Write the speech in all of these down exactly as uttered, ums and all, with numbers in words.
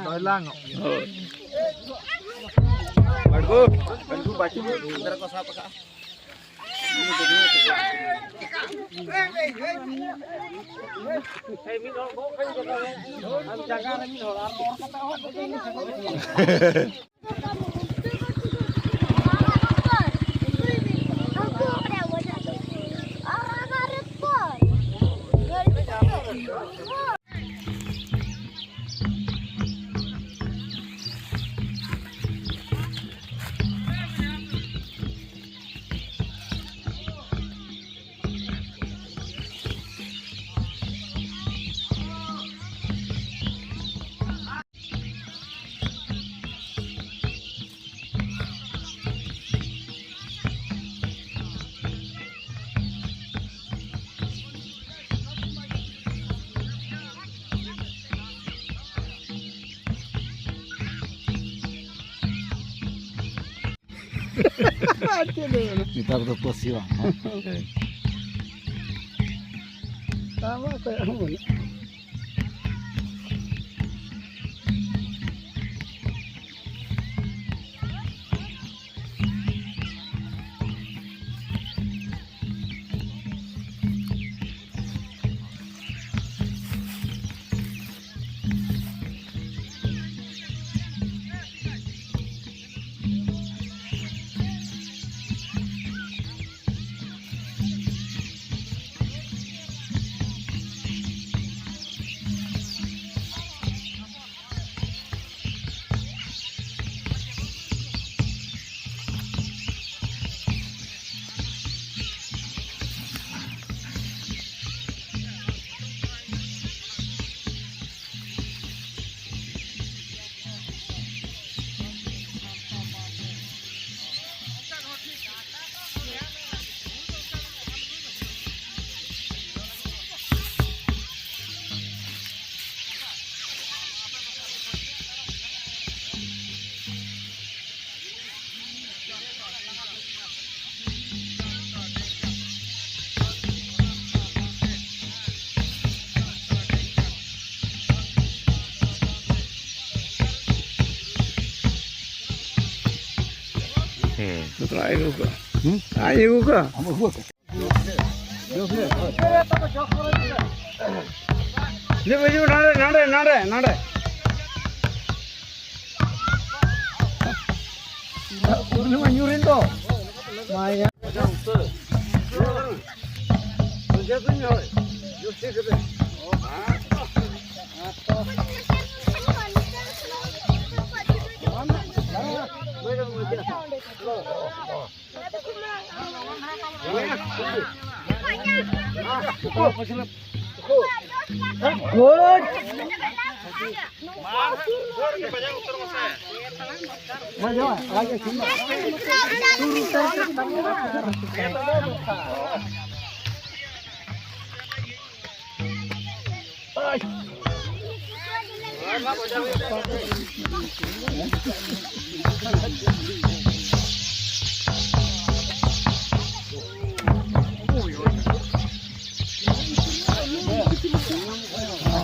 ᱫᱚᱭᱞᱟᱝ᱾ ᱦᱳᱭ᱾ ᱵᱟᱹᱲᱜᱩ, ᱵᱟᱹᱲᱜᱩ ᱵᱟᱹᱪᱩ ᱜᱤᱫᱽᱨᱟᱹ ᱠᱚ ᱥᱟᱵ ᱟᱠᱟᱫᱼᱟ᱾ ᱪᱮᱫ ᱞᱟᱹᱭ ᱢᱮ? ᱱᱮᱛᱟᱨ ᱫᱚ ᱯᱟᱹᱥᱤ ᱵᱟᱝ, ᱦᱮᱸ? ᱛᱟᱢᱟ ᱚᱠᱚᱭᱟᱜ ᱦᱚᱸ ᱵᱟᱹᱱᱩᱜ᱾ ᱱᱤᱛᱚᱜ ᱟᱡ ᱟᱹᱜᱩ ᱠᱟᱜᱼᱟ᱾ ᱦᱩᱸ? ᱟᱡ ᱟᱹᱜᱩ ᱠᱟᱜᱼᱟ᱾ ᱱᱚᱰᱮ, ᱱᱚᱰᱮ, ᱱᱚᱰᱮ, ᱱᱚᱰᱮ᱾ ᱩᱱᱤ ᱢᱟ ᱧᱩᱨᱮᱱ ᱫᱚ᱾ ᱢᱟᱭᱟ᱾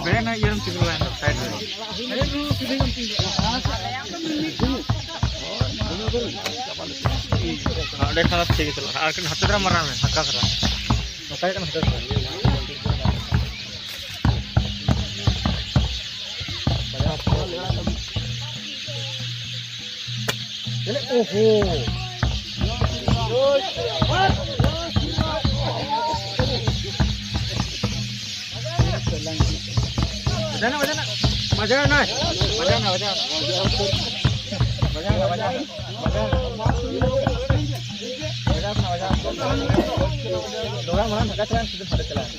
ᱵᱮᱱᱟ ᱤᱭᱟᱹ ᱨᱮᱢ ᱛᱤᱸᱜᱩ ᱞᱮᱱ ᱥᱟᱭᱤᱰ ᱨᱮ᱾ ᱚᱸᱰᱮ ᱠᱷᱟᱱ ᱴᱷᱤᱠ ᱜᱮ ᱪᱟᱞᱟᱜᱼᱟ᱾ ᱟᱨ ᱠᱟᱹᱴᱤᱡ ᱦᱟᱱᱛᱮ ᱫᱷᱟᱨᱟ ᱢᱟᱨᱟᱝ ᱢᱮ, ᱯᱷᱟᱸᱠᱟ ᱫᱷᱟᱨᱟ᱾ ᱱᱚᱝᱠᱟ ᱜᱮ ᱠᱟᱱᱟ, ᱦᱟᱱᱛᱮ ᱫᱷᱟᱨᱟ᱾ ᱚᱦᱳ᱾ ᱵᱟᱡᱟᱣ ᱱᱟ, ᱵᱟᱡᱟᱣ ᱱᱟ᱾ ᱵᱟᱡᱟᱣ ᱱᱟ, ᱵᱟᱡᱟᱣ ᱱᱟ᱾ ᱵᱟᱡᱟᱣ ᱱᱟ, ᱵᱟᱡᱟᱣ ᱱᱟ᱾ ᱵᱟᱡᱟᱣ ᱱᱟ, ᱵᱟᱡᱟᱣ ᱱᱟ᱾ ᱰᱚᱜᱟ ᱢᱟᱲᱟᱝ ᱰᱷᱟᱠᱟ ᱪᱟᱞᱟᱜ, ᱥᱤᱫᱷᱟᱹ ᱯᱷᱟᱸᱫᱟ ᱪᱟᱞᱟᱜ᱾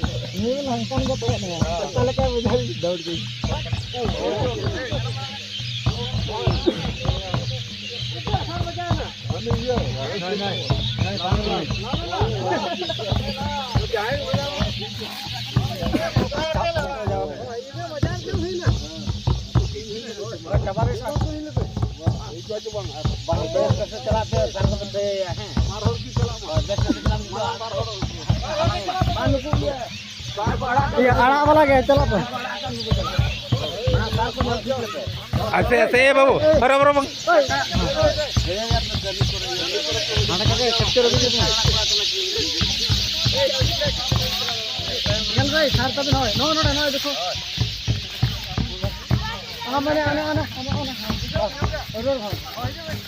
ᱱᱤᱭᱟᱹ ᱞᱟᱝᱠᱟᱱ ᱜᱮ ᱛᱟᱦᱮᱸ ᱠᱟᱱᱟ᱾ ᱚᱠᱟ ᱞᱮᱠᱟ ᱵᱩᱡᱷᱟᱹᱣ ᱫᱟᱹᱲ ᱜᱮ᱾ ᱤᱭᱟᱹ, ᱟᱲᱟᱜ ᱵᱟᱞᱟ ᱜᱮ, ᱪᱟᱞᱟᱜ ᱯᱮ᱾ ᱟᱪᱪᱷᱟ, ᱟᱪᱪᱷᱟ, ᱮ ᱵᱟᱹᱵᱩ, ᱦᱚᱨᱚ ᱵᱚᱨᱚ ᱵᱟᱝ᱾ ᱦᱟᱸᱰᱮ ᱠᱷᱚᱱ ᱜᱮ capture ᱟᱹᱜᱩᱭ ᱢᱮ᱾ ᱧᱮᱞ ᱵᱮᱱ, ᱥᱟᱨ ᱛᱟᱵᱮᱱ ᱦᱳᱭ, ᱱᱚᱜᱼᱚ ᱱᱚᱰᱮ, ᱱᱚᱜᱼᱚᱭ ᱫᱮᱠᱷᱚ᱾ ᱚᱱᱟ ᱢᱟᱱᱮ, ᱚᱱᱟ, ᱚᱱᱟ, ᱚᱱᱟ, ᱚᱱᱟ, ᱚᱱᱟ, ᱚᱱᱟ, ᱦᱳᱭ, ᱦᱳᱭ, ᱦᱳᱭ᱾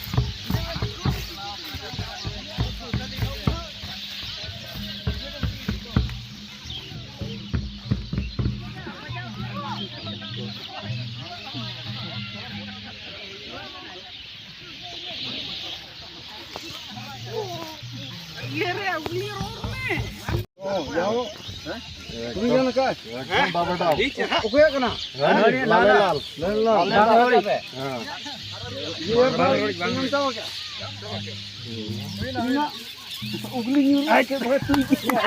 ᱚᱠᱚᱭᱟᱜ ᱠᱟᱱᱟ? ᱞᱟᱞᱟᱞᱟᱞ᱾ ᱞᱟᱞᱟᱞᱟᱞ᱾ ᱦᱮᱸ᱾ ᱤᱭᱟᱹ ᱵᱟᱝ, ᱵᱟᱝ, ᱵᱟᱝ᱾ ᱩᱜᱽᱞᱤ ᱧᱩᱨ᱾ ᱟᱡ ᱪᱮᱫ ᱵᱷᱟᱜᱮ ᱛᱩᱭ ᱠᱮᱫᱟ᱾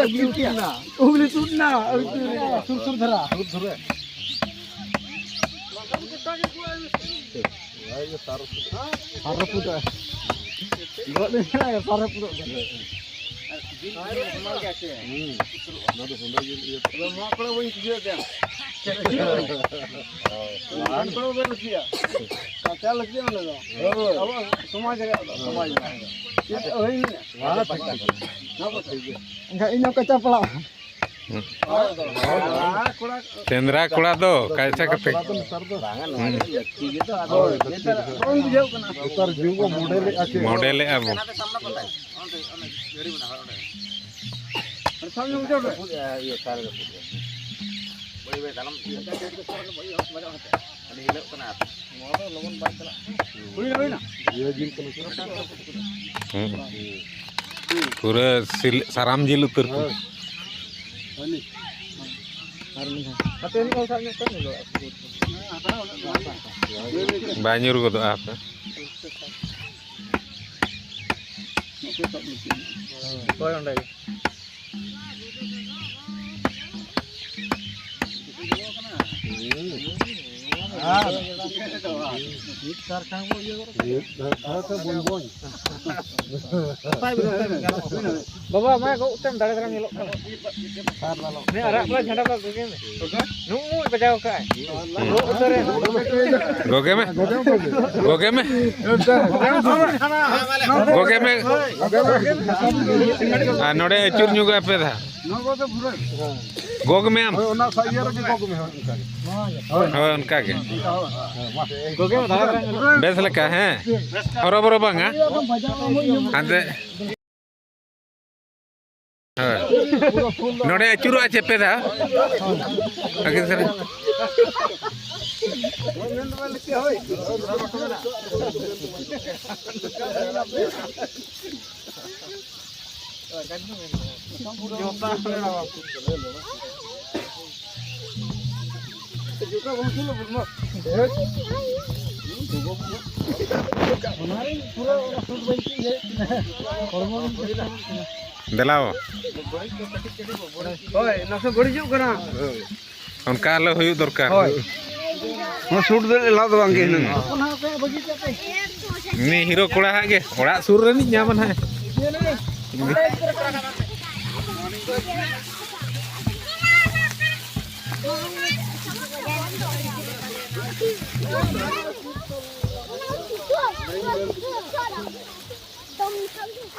ᱩᱜᱽᱞᱤ ᱛᱩᱫ ᱮᱱᱟ᱾ ᱩᱜᱽᱞᱤ ᱛᱩᱫ ᱮᱱᱟ᱾ ᱥᱩᱨ ᱥᱩᱨ ᱫᱷᱟᱨᱟ᱾ ᱥᱩᱨ ᱫᱷᱟᱨᱟ᱾ ᱟᱨ ᱨᱟᱹᱯᱩᱫᱚᱜᱼᱟ᱾ ᱜᱚᱫ ᱞᱮᱱᱠᱷᱟᱱ ᱟᱨ ᱨᱟᱹᱯᱩᱫᱚᱜ ᱠᱟᱱᱟ᱾ ᱦᱩᱸ᱾ ᱚᱱᱟ ᱫᱚ ᱦᱚᱸᱰᱟ ᱡᱤᱞ ᱤᱭᱟᱹ᱾ ᱟᱫᱚ ᱱᱚᱣᱟ ᱠᱚᱨᱮ ᱵᱟᱹᱧ ᱠᱩᱥᱤᱭᱟᱜ ᱛᱟᱭᱟ᱾ ᱱᱚᱣᱟ ᱠᱚᱨᱮ ᱵᱟᱹᱧ ᱠᱩᱥᱤᱭᱟᱜᱼᱟ᱾ ᱠᱟᱪᱟ ᱞᱟᱹᱠᱛᱤ ᱚᱱᱟ ᱫᱚ᱾ ᱦᱳᱭ᱾ ᱟᱵᱚ ᱥᱚᱢᱟᱡᱽ ᱨᱮᱭᱟᱜ ᱫᱚ, ᱥᱚᱢᱟᱡᱽ ᱨᱮᱭᱟᱜ ᱫᱚ᱾ ᱪᱮᱫ ᱦᱩᱭ ᱮᱱᱟ? ᱱᱚᱣᱟ ᱫᱚ ᱴᱷᱤᱠ ᱜᱮᱭᱟ᱾ ᱱᱚᱣᱟ ᱫᱚ ᱴᱷᱤᱠ ᱜᱮᱭᱟ᱾ ᱮᱱᱠᱷᱟᱱ ᱤᱧ ᱦᱚᱸ ᱠᱟᱪᱟ ᱯᱟᱲᱟᱜᱼᱟ᱾ ᱥᱮᱸᱫᱽᱨᱟ ᱠᱚᱲᱟ ᱫᱚ ᱠᱟᱭᱥᱟ ᱠᱟᱛᱮ᱾ ᱵᱟᱝᱟ, ᱱᱚᱣᱟ ᱫᱚ ᱞᱟᱹᱠᱛᱤ ᱜᱮ ᱫᱚ, ᱟᱫᱚ ᱱᱮᱛᱟᱨ ᱵᱟᱝ ᱵᱩᱡᱷᱟᱹᱣ ᱠᱟᱱᱟ᱾ ᱱᱮᱛᱟᱨ ᱡᱩᱜᱽ ᱵᱚ ᱢᱚᱰᱮᱞᱮᱜᱼᱟ ᱪᱮ? ᱢᱚᱰᱮᱞᱮᱜᱼᱟ ᱵᱚ᱾ ᱥᱟᱵ ᱧᱚᱜ ᱵᱩᱡᱷᱟᱹᱣ ᱯᱮ᱾ ᱤᱭᱟᱹ, ᱥᱟᱨ ᱨᱮ ᱯᱩᱡᱟᱹ᱾ ᱵᱟᱹᱲᱤᱡ ᱵᱟᱹᱲᱤᱡ ᱟᱞᱚᱢ ᱤᱭᱟᱹ᱾ ᱦᱟᱹᱱᱤ ᱦᱤᱞᱳᱜ ᱠᱟᱱᱟ ᱟᱨ᱾ ᱱᱚᱣᱟ ᱫᱚ ᱞᱚᱜᱚᱱ ᱵᱟᱭ ᱪᱟᱞᱟᱜ ᱠᱟᱱᱟ᱾ ᱦᱩᱭᱱᱟ, ᱦᱩᱭᱱᱟ᱾ ᱤᱭᱟᱹ ᱡᱤᱞ ᱠᱟᱱᱟ ᱥᱮ? ᱦᱩᱸ᱾ ᱯᱩᱨᱟᱹ ᱥᱤᱞ-, ᱥᱟᱨᱟᱢ ᱡᱤᱞ ᱩᱛᱟᱹᱨ ᱠᱚ᱾ ᱦᱮᱸ᱾ ᱦᱟᱹᱱᱤ᱾ ᱟᱨ ᱢᱤᱫ ᱫᱷᱟᱣ᱾ ᱦᱟᱯᱮ ᱢᱤᱫ ᱫᱷᱟᱣ ᱥᱟᱵ ᱧᱚᱜ ᱠᱚᱣᱟ, ᱧᱮᱞᱚᱜᱼᱟ᱾ ᱵᱟᱭ ᱧᱩᱨ ᱜᱚᱫᱚᱜᱼᱟ ᱦᱟᱯᱮ᱾ ᱦᱳᱭ, ᱚᱸᱰᱮ ᱜᱮ᱾ ᱵᱟᱵᱟ, ᱟᱢᱟᱜ ᱜᱚᱜ ᱛᱮᱢ ᱫᱟᱲᱮ ᱫᱷᱟᱨᱟ ᱧᱮᱞᱚᱜ ᱠᱟᱱᱟ᱾ ᱱᱤᱭᱟᱹ ᱟᱨᱟᱜ ᱵᱟᱞᱟ ᱡᱷᱟᱸᱰᱟ ᱵᱟᱞᱟ ᱜᱚᱜᱮ ᱢᱮ᱾ ᱱᱩᱭ ᱵᱟᱡᱟᱣ ᱠᱟᱜᱼᱟᱭ᱾ ᱜᱚᱜ ᱩᱛᱟᱹᱨᱮ᱾ ᱜᱚᱜᱮ ᱢᱮ᱾ ᱜᱚᱜᱮ ᱢᱮ᱾ ᱜᱚᱜᱮ ᱢᱮ᱾ ᱟᱨ ᱱᱚᱰᱮ ᱟᱹᱪᱩᱨ ᱧᱚᱜᱚᱜᱼᱟ ᱯᱮ ᱫᱷᱟᱣ᱾ ᱜᱚᱜᱽ ᱢᱮ ᱟᱢ᱾ ᱦᱳᱭ, ᱚᱱᱟ ᱥᱟ-, ᱤᱭᱟᱹ ᱨᱮᱜᱮ ᱜᱚᱜᱽ ᱢᱮ, ᱦᱳᱭ, ᱚᱱᱠᱟ ᱜᱮ᱾ ᱦᱳᱭ, ᱦᱳᱭ, ᱚᱱᱠᱟ ᱜᱮ᱾ ᱦᱳᱭ, ᱢᱟ᱾ ᱵᱮᱥ ᱞᱮᱠᱟ, ᱦᱮᱸ᱾ ᱦᱚᱨᱚᱵᱚᱨᱚ ᱵᱟᱝᱟ᱾ ᱦᱟᱱᱛᱮ᱾ ᱦᱳᱭ᱾ ᱱᱚᱰᱮ ᱟᱹᱪᱩᱨᱚᱜᱼᱟ ᱪᱮ ᱯᱮ ᱫᱷᱟᱣ? ᱟᱹᱠᱤᱱ ᱥᱮᱱ᱾ ᱫᱮᱞᱟᱣ᱾ ᱦᱳᱭ, ᱱᱟᱥᱮ ᱵᱟᱹᱲᱤᱡᱚᱜ ᱠᱟᱱᱟ᱾ ᱚᱱᱠᱟ ᱟᱞᱚ ᱦᱩᱭᱩᱜ ᱫᱚᱨᱠᱟᱨ᱾ ᱦᱳᱭ᱾ ᱱᱚᱣᱟ ᱥᱩᱴ ᱫᱚ ᱮᱞᱟᱣ ᱫᱚ ᱵᱟᱝ ᱜᱮ ᱦᱩᱱᱟᱹᱝ᱾ ᱩᱱᱤ ᱦᱤᱨᱳ ᱠᱚᱲᱟ ᱦᱟᱜ ᱜᱮ ᱚᱲᱟᱜ ᱥᱩᱨ ᱨᱮᱱᱤᱡ ᱧᱟᱢᱟ ᱱᱟᱦᱟᱜ᱾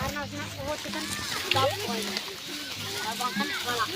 ᱟᱨ ᱱᱟᱥᱮᱱᱟᱜ ᱚᱦᱚᱫ ᱞᱮᱠᱷᱟᱱ ᱫᱟᱜ ᱠᱚ ᱟᱨ ᱵᱟᱝᱠᱷᱟᱱ ᱟᱲᱟᱜ᱾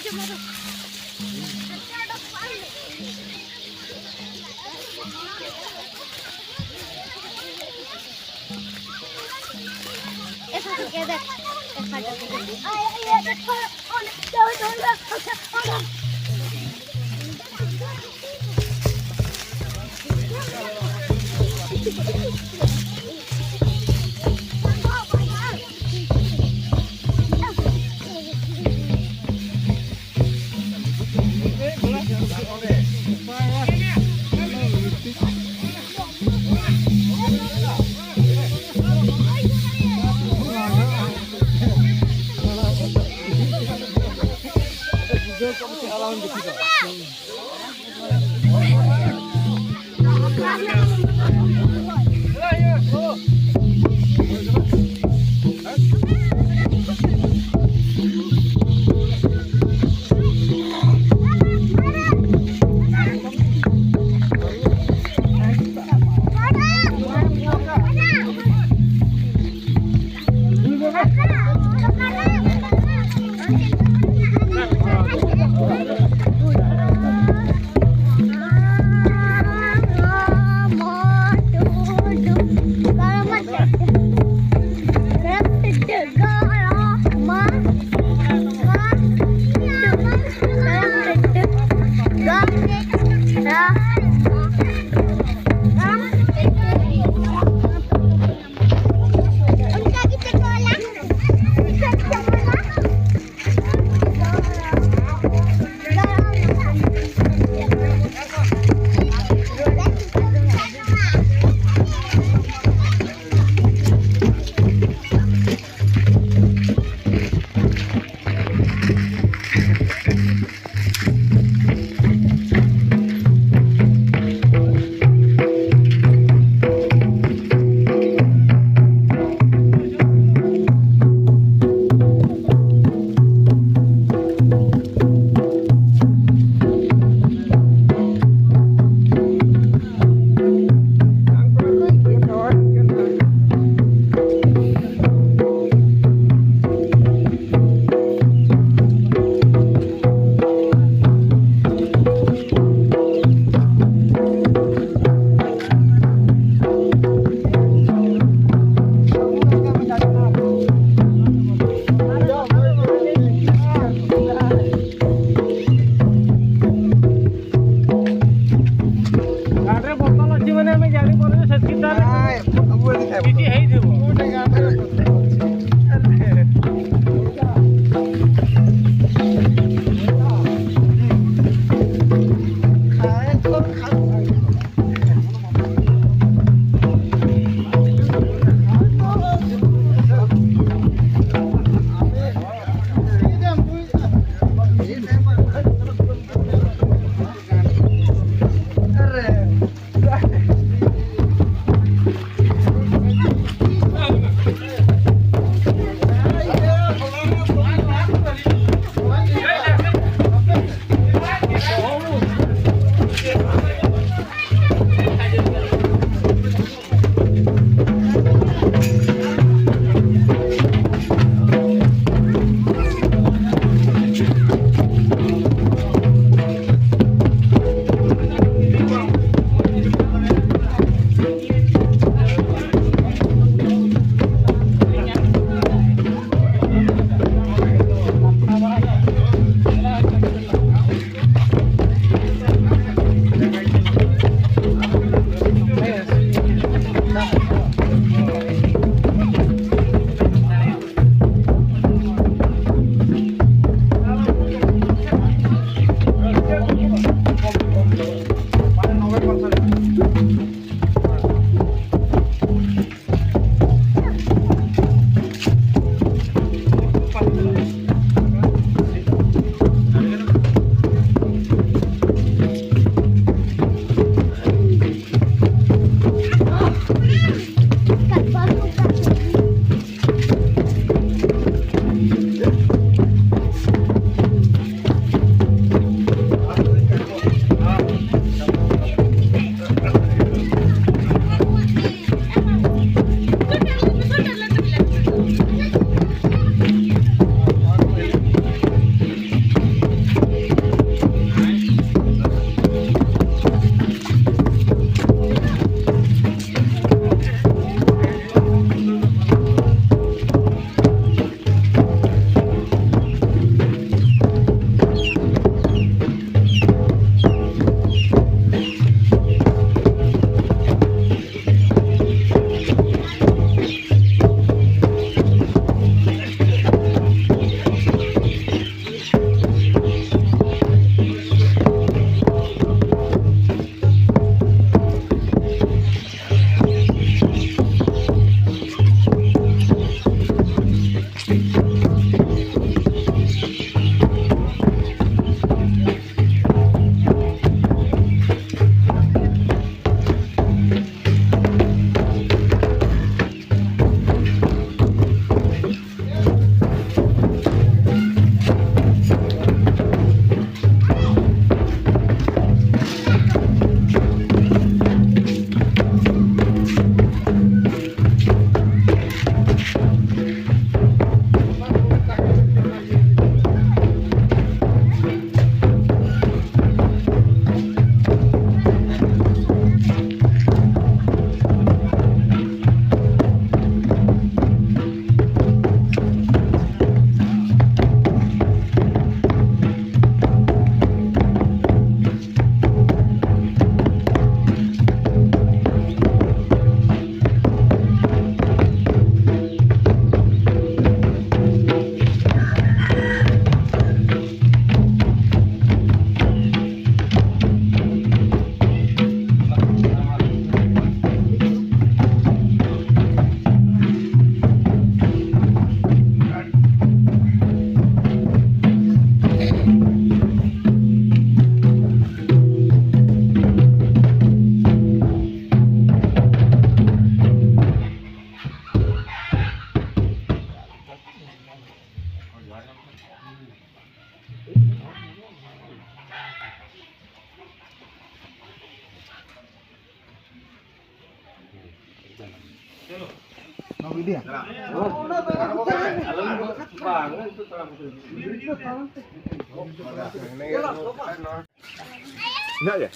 ᱤᱱᱟᱹᱜ ᱜᱮ?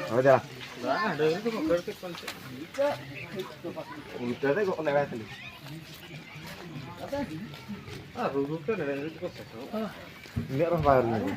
ᱦᱳᱭ, ᱪᱟᱞᱟᱜ᱾ ᱩᱞᱴᱟᱹ ᱨᱮ ᱜᱚᱜ ᱞᱮᱜᱟᱭ ᱛᱟᱞᱮ᱾ ᱤᱱᱟᱹᱜ ᱨᱮᱦᱚᱸ ᱵᱟᱭ ᱨᱩᱣᱟᱹᱲᱟ᱾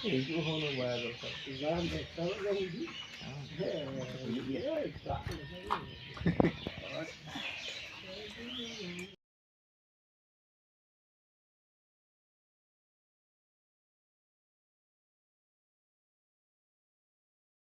ᱦᱤᱡᱩᱜ ᱦᱚᱸ ᱩᱱᱟᱹᱜ ᱵᱟᱭ ᱫᱚᱨᱠᱟᱨ᱾